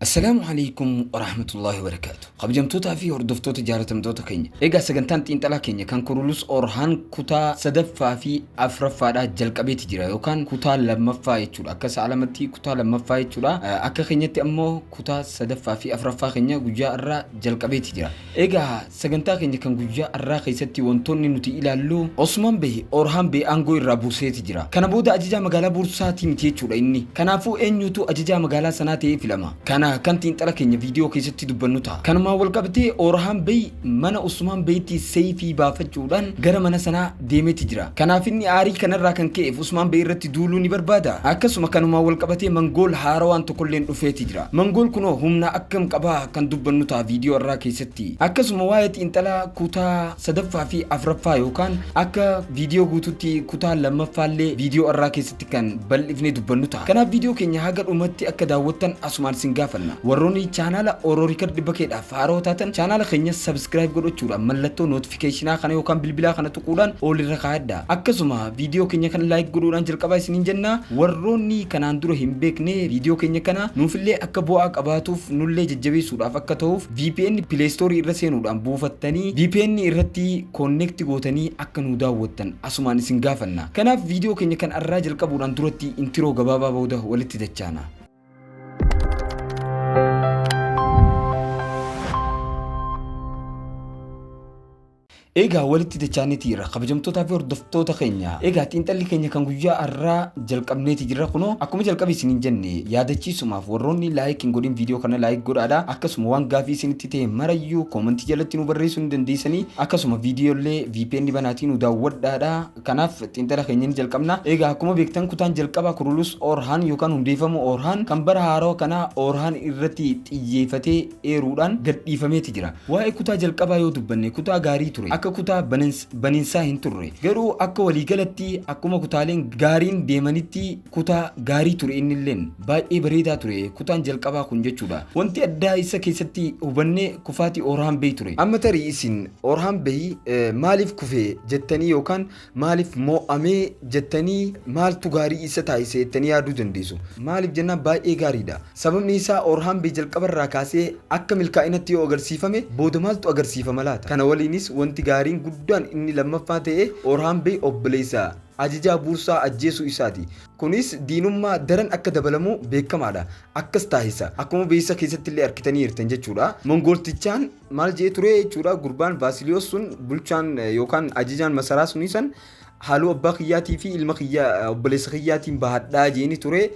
Assalaamu alaikum warahmatullahi wabarakaatu. Kabajamtootaa fi hordoftoota jaalatamtoota keenya. Egaa sagantaan xiinxalaa keenya kan Kurulus Orhaan kutaa sadaffaa fi afuraffaadhaa jalqabeeti jira yookaan kutaa lammaffaa jechuudha. Akka sa'a lamatti kutaa lammaffaa jechuudha. Akka keenyatti ammoo kutaa sadaffaa fi afuraffaa keenya guyyaa irraa jalqabeeti jira. Egaa sagantaa keenya kan guyyaa har'aa keessatti wantoonni nuti ilaallu Osman Bey Orhan Bey aangoo irraa buuseeti jira. Kana booda ajajaa magaalaa Bursaatii miti jechuudha inni. Kanaafuu eenyutu ajajaa magaalaa sanaa ta'ee filama? Kana kan xiinxala keenya viidiyoo keessatti dubbannu ta'a. Kanumaan wal qabatee Orhan Bey mana Osman Beytti seeyfii baafachuudhaan gara mana sanaa deemeeti jira. Kanaaf inni aarii kanarraa kan ka'eef Usmaan Bey irratti duuluu ni barbaada. Akkasuma kanumaan wal qabatee Mangool haarawaan tokkolleen dhufeeti jira. Mangool kunoo humna akkam qabaa kan dubbannu ta'a viidiyoo har'aa keessatti. Akkasuma waa'ee xiinxalaa kutaa sadaffaa fi afraffaa yookaan akka viidiyoo guutuutti kutaa lammaffaallee viidiyoo har'aa keessatti kan bal'ifnee dubbannu ta'a. Kanaaf viidiyoo keenya haga dhumatti akka daawwattan asumaan isin gaafanna. Warroonni chaanaala Oro Record Bakkeedhaaf haarawaa taatan chaanaala keenya subscribe godhachuudhaan mallattoo notificationaa kana yookaan bilbilaa kana tuquudhaan ol irra kaa'adha. Akkasuma viidiyoo keenya kana like godhuudhaan jalqabaa isiniin jenna. Warroonni kanaan dura hin beekne viidiyoo keenya kana nuufillee akka bu'aa qabaatuuf nullee jajjabeessuudhaaf akka ta'uuf VPN Play Store irra seenuudhaan buufattanii VPN irratti connect gootanii akka nu daawwattan asumaan isin gaafanna. Kanaaf viidiyoo keenya kan arraa jalqabuudhaan duratti intiroo gabaabaa booda walitti dachaana. Egaa walitti dachaaniiti jirra kabajamtootaa fi hordoftoota keenya. Egaa xiinxalli keenya kan guyyaa har'aa jalqabneeti jirra kunoo akkuma jalqabe isiniin jenne yaadachiisumaaf warroonni like hin godhin viidiyoo kana like godhaadha. Akkasuma waan gaafii isinitti ta'e marayyuu koomantii jalatti nu barreessuu ni dandeessanii akkasuma viidiyoolee VPN banaatii nu daawwadhaadha. Kanaaf xiinxala keenya ni jalqabna. Egaa akkuma beektan kutaan jalqabaa Kurulus Orhaan yookaan hundeeffama Orhaan kan bara haarawaa kanaa Orhaan irratti xiyyeeffatee eeruudhaan gadhiifameeti jira. Waa'ee kutaa jalqabaa yoo dubbanne kutaa gaarii ture. Akka kutaa baninsaa hin turre. Garuu akka waliigalatti akkuma kutaaleen gaariin deemanitti kutaa gaarii ture innilleen. Baay'ee bareedaa ture kutaan jalqabaa kun jechuudha. Wanti addaa isa keessatti hubanne kufaatii Orhaan Bey ture. Amma tarii isin Orhaan Bey maaliif kufe jettanii yookaan maaliif moo'amee jettanii maaltu gaarii isa taasise jettanii yaaduu dandeessu. Maaliif jennaan baay'ee gaariidha. Sababni isaa Orhaan Bey jalqabarraa kaasee akka milkaa'inatti yoo agarsiifame booda maaltu agarsiifama laata? Kana waliinis wanti gaariin guddaan inni lammaffaa ta'e Orhaan Bey obboleessa ajajaa Buursaa ajjeesuu isaati. Kunis diinummaa daran akka dabalamu beekamaadha. Akkas taasisa. Akkuma beeksisa keessatti illee argitanii jirtan jechuudha. Mongooltichaan maal jedhee ture jechuudha gurbaan Vaasiliyoos sun bulchaan yookaan ajajaan masaraa sunii san haaloo abbaa kiyyaatii fi ilma kiyyaa obboleessa kiyyaatiin bahadhaa jeeni ture.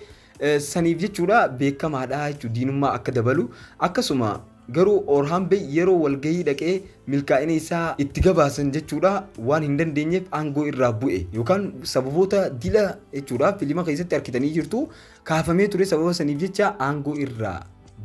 Saniif jechuudha beekamaadha jechuudha diinummaa akka dabalu akkasuma garuu Orhaan Bey yeroo walgahii dhaqee milkaa'ina isaa itti gabaasan jechuudha waan hin dandeenyeef aangoo irraa bu'e yookaan sababoota dila jechuudha filima keessatti argitanii jirtu kaafamee ture sababa saniif jecha aangoo irraa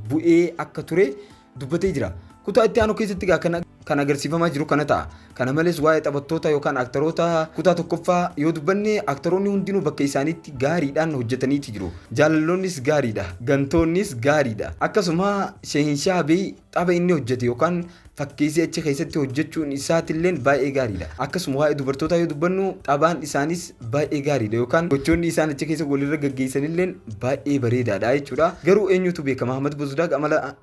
bu'ee akka ture dubbatee jira. Kutaa itti aanu keessatti egaa kan agarsiifamaa jiru kana ta'a. Kana malees waa'ee taphattoota yookaan aktaroota kutaa tokkoffaa yoo dubbanne aktaroonni hundinuu bakka isaaniitti gaariidhaan hojjetaniiti jiru. Jaalalloonnis gaariidha. Gantoonnis gaariidha. Akkasuma Shehinshaa Bey tapha inni hojjete yookaan fakkeessee achi keessatti hojjechuun isaatilleen baay'ee gaariidha. Akkasuma waa'ee dubartootaa yoo dubbannu taphaan isaanis baay'ee gaariidha yookaan gochoonni isaan achi keessa walirra gaggeessanilleen baay'ee bareedaadha jechuudha. Garuu eenyutu beeka Mahamad Bozdaag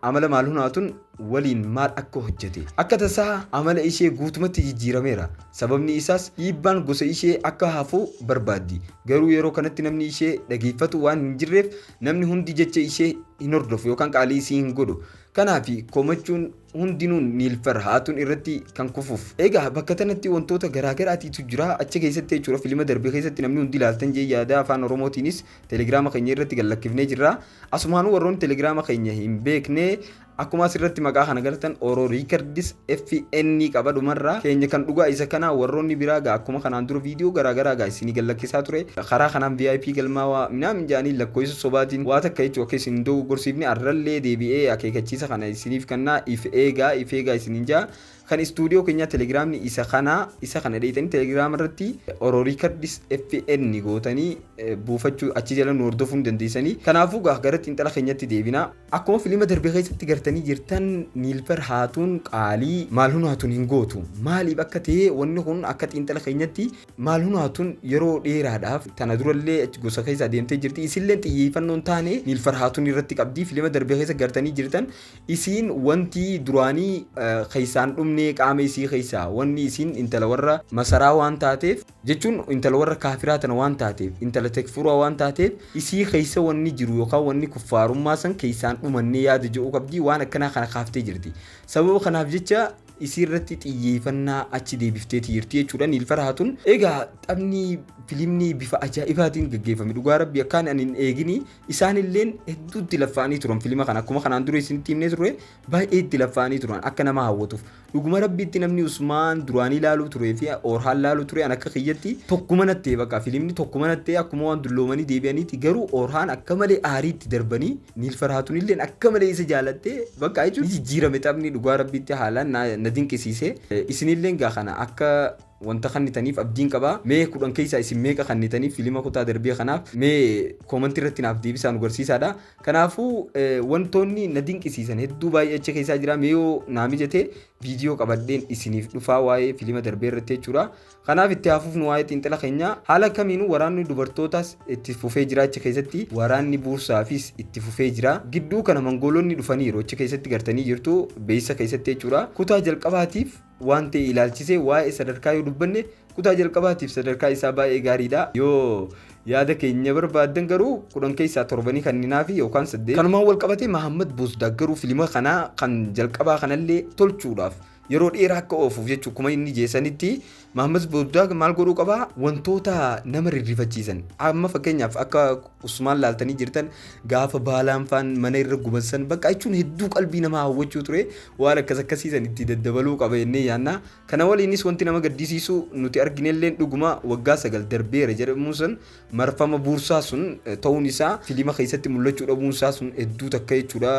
amala maal hunaatun waliin maal akka hojjete. Akka tasaa amala ishee guutumatti jijjiirameera. Sababni isaas dhiibbaan gosa ishee akka hafu barbaaddi. Garuu yeroo kanatti namni ishee dhageeffatu waan hin jirreef namni hundi jecha ishee hin hordofu yookaan qaalii isii hin godhu. Kanaaf komachuun hundinuu Niilfar Haatuun irratti kan kufuuf. Egaa bakka tanatti wantoota garaagaraatiitu jira achi keessatti jechuudha filima darbe keessatti namni hundi ilaaltan jee yaada afaan Oromootiinis telegiraama keenya irratti gallakkifnee jirra. Asumaanuu warroonni telegiraama keenya hin beekne akkuma asirratti maqaa kana galtan Oro Records FN qaba dhumarraa keenya kan dhugaa isa kana warroonni biraa gaa akkuma kanaan dura viidiyoo garaagaraa gaa isinii gallakkisaa ture karaa kanaan VIP galmaawaa minaamin jaanii lakkoofsa sobaatiin waa takka jechuu akka isin dogoggorsiifne arrallee deebi'ee akeekachiisa kana isiniif kennaa if eegaa if eegaa isiniin jaa. Kan istuudiyoo keenyaa telegiraamni isa kana dheeyitanii telegiraama irratti Orooriikardis FN gootanii buufachuu achi jala nu hordofuu ni dandeessanii. Kanaafuu gara xiinxala keenyatti deebina. Akkuma filima darbe keessatti gartanii jirtan Niilfar Haatuun qaalii Maalhuun Haatuun hin gootu. Maaliif akka ta'e wanni kun akka xiinxala keenyatti Maalhuun Haatuun yeroo dheeraadhaaf tana durallee achi gosa keessa adeemtee jirti. Isillee xiyyeeffannoon taane Niilfar Haatuun irratti qabdi. Filima darbe keessa gartanii jirtan isiin wanti duraanii keessaan dhumne qaama isii keessaa wanni isiin intala warra masaraa waan taateef jechuun intala warra kaafiraa tana waan taateef intala tekfuraa waan taateef isii keessa wanni jiru yookaan wanni kuffaarummaa san keessaan dhumannee yaada jedhu qabdi waan akkanaa kana kaaftee jirti. Sababa kanaaf jecha isii irratti xiyyeeffannaa achi deebifteeti jirti jechuudha Niilfar Haatuun. Egaa taphni filimni bifa ajaa'ibaatiin gaggeeffame dhugaa rabbi akkaan ani hin eegini isaanilleen hedduutti laffa'anii turan filima kana akkuma kanaan dura isinitti himnee turre baay'ee itti laffa'anii turan akka nama hawwatuuf. Dhuguma rabbiitti namni Usmaan duraanii laaluu turee fi Orhaan laaluu ture an akka kiyyatti tokkuma nattee bakka filimni tokkuma nattee akkuma waan dulloomanii deebi'aniiti garuu Orhaan akka malee aariitti darbanii Niilfar Haatuun illeen akka malee isa jaalattee bakka jechuun jijjiirame taphni dhugaa rabbiitti haalaan na dinqisiise. Isinilleen gaa kana akka wanta kannitaniif abdiin qaba. Mee 10 keessaa isin meeqa kannitaniif filima kutaa darbee kanaaf mee koomantii irratti naaf deebisaa nu garsiisaadha. Kanaafuu wantoonni na dinqisiisan hedduu baay'ee achi keessaa jira. Mee yoo naa mijate viidiyoo qabadheen isiniif dhufaa waa'ee filima darbee irratti jechuudha. Kanaaf itti hafuuf nu waa'ee xiinxala keenya haala kamiinuu waraanni dubartootaas itti fufee jira achi keessatti waraanni buursaafis itti fufee jira. Gidduu kana mangoolonni dhufaniiru achi keessatti gartanii jirtu beeysa keessatti jechuudha. Kutaa jalqabaatiif waan ta'e ilaalchisee waa'ee sadarkaa yoo dubbanne kutaa jalqabaatiif sadarkaa isaa baay'ee gaariidha. Yoo yaada keenya barbaaddan garuu 10 keessaa 7 kanninaa fi yookaan 8. Kanumaan wal qabatee Mahammad Boosdaag garuu filima kanaa kan jalqabaa kanallee tolchuudhaaf yeroo dheeraa akka oofuuf jechuun kuma inni jeessanitti Mahammad Boosdaag maal godhuu qabaa wantoota nama rirrifachiisan amma fakkeenyaaf akka Usmaan laaltanii jirtan gaafa baalaan faan mana irra gubansan bakka jechuun hedduu qalbii namaa hawwachuu ture waan akkas akkasiisan itti daddabaluu qaba jennee yaanna. Kana waliinis wanti nama gaddisiisu nuti arginelleen dhuguma waggaa 9 darbeera jedhamuun sun marfama buursaa sun ta'uun isaa filima keessatti mul'achuu dhabuun isaa sun hedduu takka jechuudha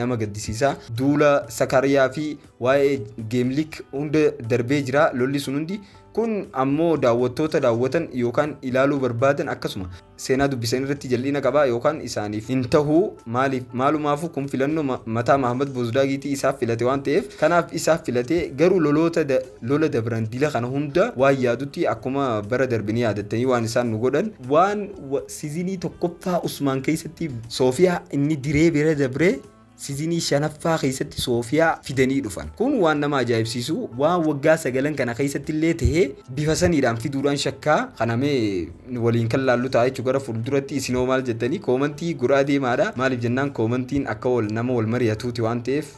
nama gaddisiisa. Duula Sakariyaa fi waa'ee Geemlik hunda darbee jira lolli sun hundi kun ammoo daawwattoota daawwatan yookaan ilaaluu barbaadan akkasuma seenaa dubbisan irratti jal'ina qaba yookaan isaaniif hin tahu maaliif maalumaafuu kun filannoo mataa Mahammad Boosdaagiitii isaaf filate waan ta'eef kanaaf isaaf filate garuu loloota lola dabran dila kana hunda waan yaadutti akkuma bara darbanii yaadattanii waan isaan nu godhan waan siizinii tokkoffaa Usmaan keessatti Soofiyaa inni diree bira dabree siizinii shanaffaa keessatti Soofiyaa fidanii dhufan. Kun waan nama ajaa'ibsiisu waan waggaa 9 kana keessatti illee ta'ee bifa saniidhaan fiduudhaan shakkaa kanamee waliin kan laallu ta'a jechuudha. Gara fuulduratti isinoo maal jettanii koomantii guraa deemaadha. Maaliif jennaan koomantiin akka wal nama wal mari'atuuti waan ta'eef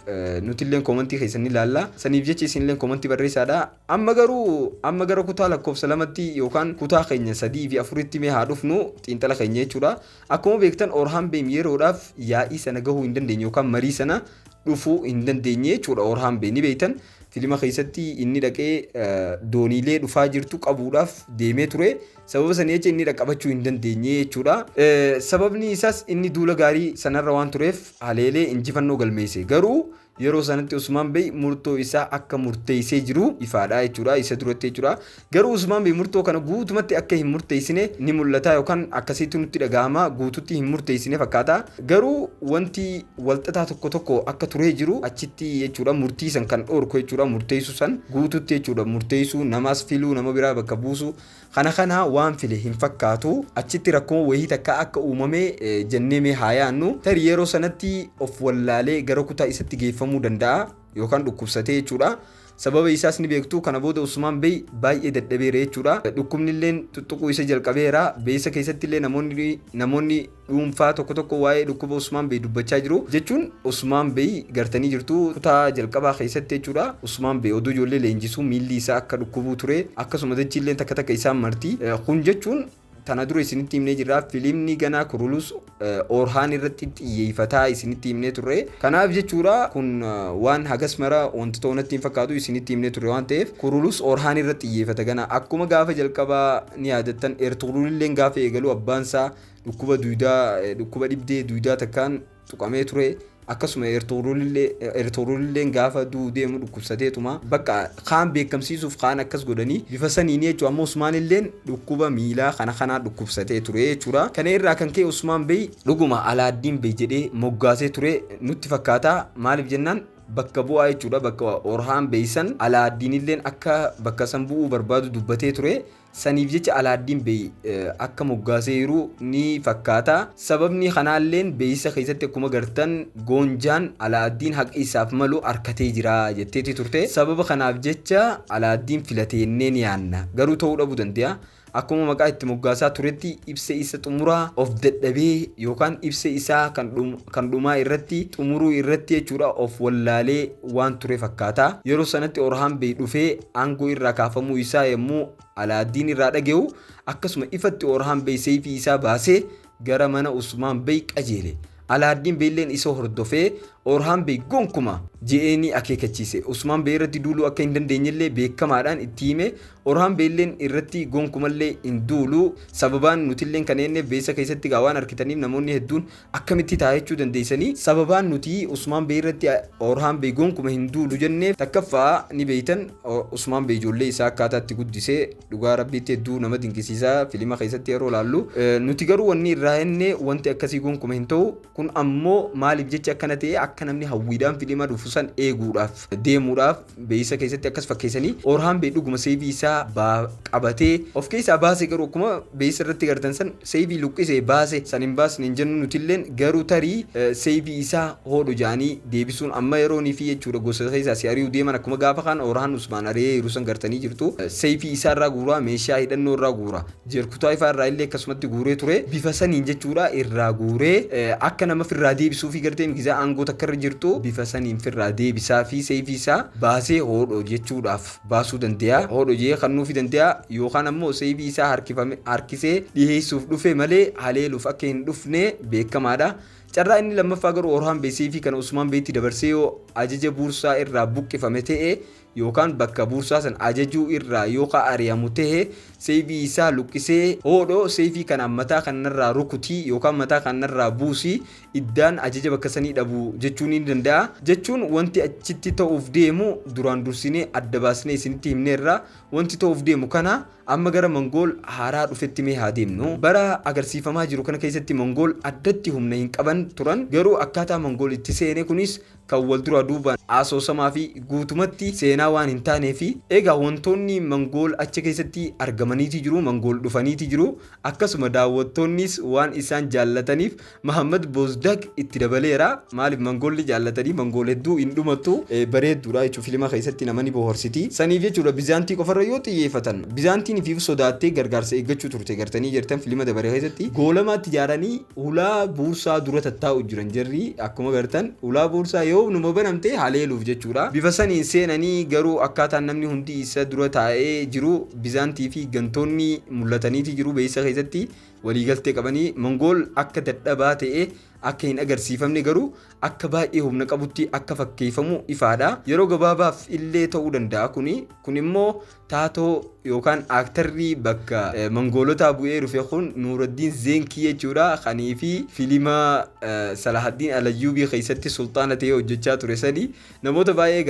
nuti illee koomantii keessan ni ilaalla. Saniif jecha isinillee koomantii barreessaadha. Amma garuu amma gara kutaa lakkoofsa 2tti yookaan kutaa keenya 3 fi 4tti mee haa dhufnu xiinxala keenya jechuudha. Akkuma beektan Orhaan Beem yeroodhaaf yaa'ii sana gahuu hin dandeenye yookaan marii sana dhufuu hin dandeenye jechuudha. Orhaan Beem ni beektan filima keessatti inni dhaqee dooniilee dhufaa jirtu qabuudhaaf deemee ture. Sababa sanii jecha inni dhaqqabachuu hin dandeenye jechuudha. Sababni isaas inni duula gaarii sanarra waan tureef haleelee injifannoo galmeesse. Garuu yeroo sanatti Usmaan Bey murtoo isaa akka murteessee jiru ifaadha jechuudha isa duratti jechuudha. Garuu Usmaan Bey murtoo kana guutumatti akka hin murteessine ni mul'ata yookaan akkasitti nutti dhagahama guututti hin murteessine fakkaata. Garuu wanti walxaxaa tokko tokko akka turee jiru achitti jechuudha murtii san kan dhoorku jechuudha murteessuu san guututti jechuudha murteessuu namaas filuu nama biraa bakka buusu kana kana waan file hin fakkaatu achitti rakkoo wayii takka akka uumame jennee mee haa yaannu tarii yeroo sanatti of wallaalee gara kutaa isatti geeffamuu danda'a yookaan dhukkubsatee jechuudha. Sababa isaas ni beektu kana booda Usmaan Bey baay'ee dadhabeera jechuudha. Dhukkubni illee tuttuquu isa jalqabeera. Beeysa keessatti illee namoonni dhuunfaa tokko tokko waa'ee dhukkuba Usmaan Bey dubbachaa jiru. Jechuun Usmaan Bey gartanii jirtu kutaa jalqabaa keessatti jechuudha. Usmaan Bey oduu ijoollee leenjisuu miilli isaa akka dhukkubuu ture. Akkasuma dachii illee takka takka isaan marti. Kun jechuun tana dura isinitti himnee jirra. Filimni ganaa Kurulus Orhaan irratti xiyyeeffataa isinitti himnee turre. Kanaaf jechuudha kun waan hagas mara wanti ta'u natti hin fakkaatu isinitti himnee turre waan ta'eef Kurulus Orhaan irratti xiyyeeffata gana. Akkuma gaafa jalqabaa ni yaadattan Ertugrul illee gaafa eegalu abbaan isaa dhukkuba duudaa dhukkuba dhibdee duudaa takkaan tuqamee ture. Akkasuma Ertugrulillee gaafa du'uu deemu dhukkubsateetuma bakka kaan beekamsiisuuf kaan akkas godhanii bifa saniin jechuudha. Amma Usmaanilleen dhukkuba miilaa kana kanaa dhukkubsatee ture jechuudha. Kana irraa kan ka'e Usmaan Bey dhuguma Alaaddiin Bey jedhee moggaasee ture nutti fakkaata. Maaliif jennaan bakka bu'aa jechuudha. Bakka Orhaan Bey san Alaaddiinilleen akka bakka san bu'uu barbaadu dubbatee ture. Saniif jecha Alaaddiin Bey akka moggaasee jiru ni fakkaata. Sababni kanaalleen beeysa keessatti akkuma gartan Goonjaan Alaaddiin haqa isaaf malu harkatee jira jetteeti turte. Sababa kanaaf jecha Alaaddiin filateennee ni yaanna. Garuu ta'uu dhabuu danda'a. Akkuma maqaa itti moggaasaa turetti ibsa isa xumuraa of dadhabee yookaan ibsa isaa kan dhumaa irratti xumuruu irratti jechuudha of wallaalee waan ture fakkaata. Yeroo sanatti Orhaan Bey dhufee aangoo irraa kaafamuu isaa yommuu Alaaddiin irraa dhaga'u akkasuma ifatti Orhaan Bey seeyfii isaa baasee gara mana Usmaan Bey qajeele. Alaaddiin Beylleen isa hordofee Orhaan Bey gonkuma je'ee ni akeekachiise. Usmaan Bey irratti duuluu akka hin dandeenyellee beekamaadhaan itti hime. Orhaan Beylleen irratti gonkumallee hin duulu. Sababaan nutilleen kan eenneef beeysa keessatti gaa waan harkitaniif namoonni hedduun akkamitti taa'achuu dandeessanii. Sababaan nuti Usmaan Bey irratti Orhaan Bey gonkuma hin duulu jenneef takkaffaa ni beeytan Usmaan Bey ijoollee isaa akkaataa itti guddisee dhugaa rabbiitti hedduu nama dinqisiisaa filima keessatti yeroo laallu. Nuti garuu wanni irraa enne wanti akkasii gonkuma hin ta'u. Kun ammoo maaliif jecha akkana ta'e akka namni hawwiidhaan filima dhufu san eeguudhaaf deemuudhaaf beeysa keessatti akkas fakkeessanii Orhaan Bey dhuguma seeyfii isaa qabatee of keessaa baase garuu akkuma beeysa irratti gartan san seeyfii luqqisee baase san hin baasne hin jennu nutilleen garuu tarii seeyfii isaa hodhu jaanii deebisuun amma yeroonii fi jechuudha gosa keessaa si ari'uu deeman akkuma gaafa kaan Orhaan Usmaan ari'ee jiru san gartanii jirtu seeyfii isaa irraa guuraa meeshaa hidhannoo irraa guura jeerkutaa ifaa irraa illee akkasumatti guuree ture bifa saniin jechuudha irraa guuree akka nama firraa deebisuu fi gartee gizaa aangoo takka irra jirtu bifa saniin firraa deebisaa fi seeyfii isaa baasee hodho jechuudhaaf baasuu danda'a. Hodho jee kennuufii danda'a yookaan ammoo seeyfii isaa harkifame harkisee dhiheessuuf dhufe malee haleeluuf akka hin dhufne beekamaadha. Carraa inni lammaffaa garuu Orhaan Bey seeyfii kana Usmaan Beytti dabarsee yoo ajaja buursaa irraa buqqifame ta'e yookaan bakka buursaa san ajajuu irraa yookaan ari'amu ta'e seeyfii isaa luqqisee hodho seeyfii kanaan mataa kanarraa rukutii yookaan mataa kanarraa buusii iddaan ajaja bakka sanii dhabu jechuun ni danda'a. Jechuun wanti achitti ta'uuf deemu duraan dursinee adda baasnee isinitti himneerra wanti ta'uuf deemu kana amma gara Mongool haaraa dhufetti mee haa deemnu. Bara agarsiifamaa jiru kana keessatti Mongool addatti humna hin qaban turan garuu akkaataa Mongool itti seene kunis kan wal duraa duubaan asoosamaa fi guutumatti seenaa waan hin taanee fi egaa wantoonni Mongool achi keessatti argamaniiti jiru Mongool dhufaniiti jiru akkasuma daawwattoonnis waan isaan jaallataniif Mahammad Bozdag itti dabaleera. Maaliif Mongoolli jaallatanii Mongool hedduu hin dhumattu bareedduudha jechuudha filima keessatti nama ni bohaarsiti. Saniif jechuudha Bizaantii qofarra yoo xiyyeeffatan Bizaantiin ifiif sodaattee gargaarsa eeggachuu turte gartanii jirtan filima dabare keessatti goolamaatti ijaaranii ulaa buursaa dura tattaa'u jiran jarri akkuma gartan ulaa buursaa yoo numa banamte haleeluuf jechuudha. Bifa saniin seenanii garuu akkaataan namni hundi isa dura taa'ee jiru Bizaantii fi gantoonni mul'ataniiti jiru beeysa keessatti waliigaltee qabanii Mongool akka dadhabaa ta'e akka hin agarsiifamne garuu akka baay'ee humna qabutti akka fakkeeffamu ifaadha. Yeroo gabaabaaf illee ta'uu danda'a kuni. Kun immoo taatoo yookaan aaktarrii bakka Mongoolotaa bu'ee dhufe kun Nuuraddiin Zeenkii jechuudha. Kanii fi filima Salahaddiin Alayyuubii keessatti sulxaana ta'ee hojjechaa ture sani. Namoota baay'ee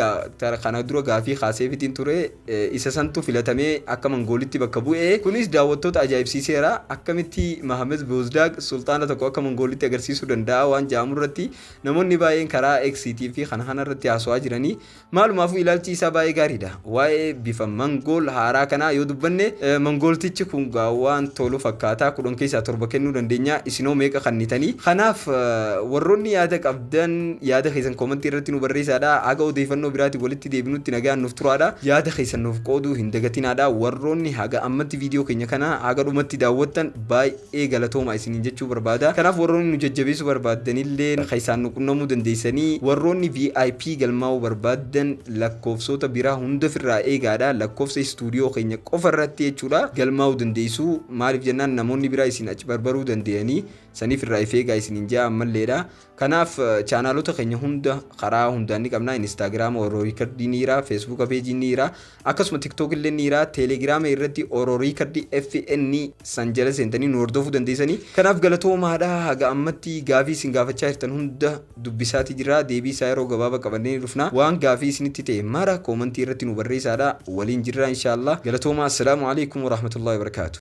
kana dura gaafii kaaseefitiin ture isa santu filatamee akka Mongoolitti bakka bu'ee. Kunis daawwattoota ajaa'ibsiiseera. Akkamitti Mahamed Bozdaag sulxaana tokko akka Mongoolitti agarsiisuu danda'a waan jedhamu irratti namoonni baay'een karaa XT fi kana kana irratti haasawaa jiranii maalumaafuu ilaalchi isaa baay'ee gaariidha. Waa'ee bifa Mongool haaraa kanaa yoo dubbanne Mongooltichi kun waan tolu fakkaataa 10 keessaa 7 kennuu dandeenya isinoo meeqa kannitanii. Kanaaf warroonni yaada qabdan yaada keessan koomantii irratti nu barreessaadha. Haga odeeffannoo biraatiin walitti deebinutti nagaan nuuf turaadha. Yaada keessan nuuf qooduu hin dagatinaadha. Warroonni haga ammatti viidiyoo keenya kana haga dhumatti daawwattan baay'ee galatooma isiniin jechuu barbaada. Kanaaf warroonni nu jajjabeessuu barbaaddanillee keessaan nu qunnamuu dandeessanii warroonni VIP galmaa'uu barbaaddan lakkoofsota biraa hunda ofirraa eegaadha. Lakkoofsa istuudiyoo keenya qofa irratti jechuudha galmaa'uu dandeessu. Maaliif jennaan namoonni biraa isin achi barbaruu danda'anii Saniif irraa if eegaa isiniin jaa ammalleedha. Kanaaf chaanaalota keenya hunda karaa hundaan ni qabna. Instagram Oro Record ni jira, Facebook page ni jira, akkasuma TikTok illee ni jira. Telegram irratti Oro Record FN san jala seentanii nu hordofuu dandeessanii. Kanaaf galatoomaadha. Haga ammatti gaafii isin gaafachaa jirtan hunda dubbisaati jira. Deebii isaa yeroo gabaabaa qabannee ni dhufna. Waan gaafii isinitti ta'e mara koomantii irratti nu barreessaadha. Waliin jirra inshaallah. Galatoomaa. Assalaamu alaikum warahmatullahi wabarakaatu.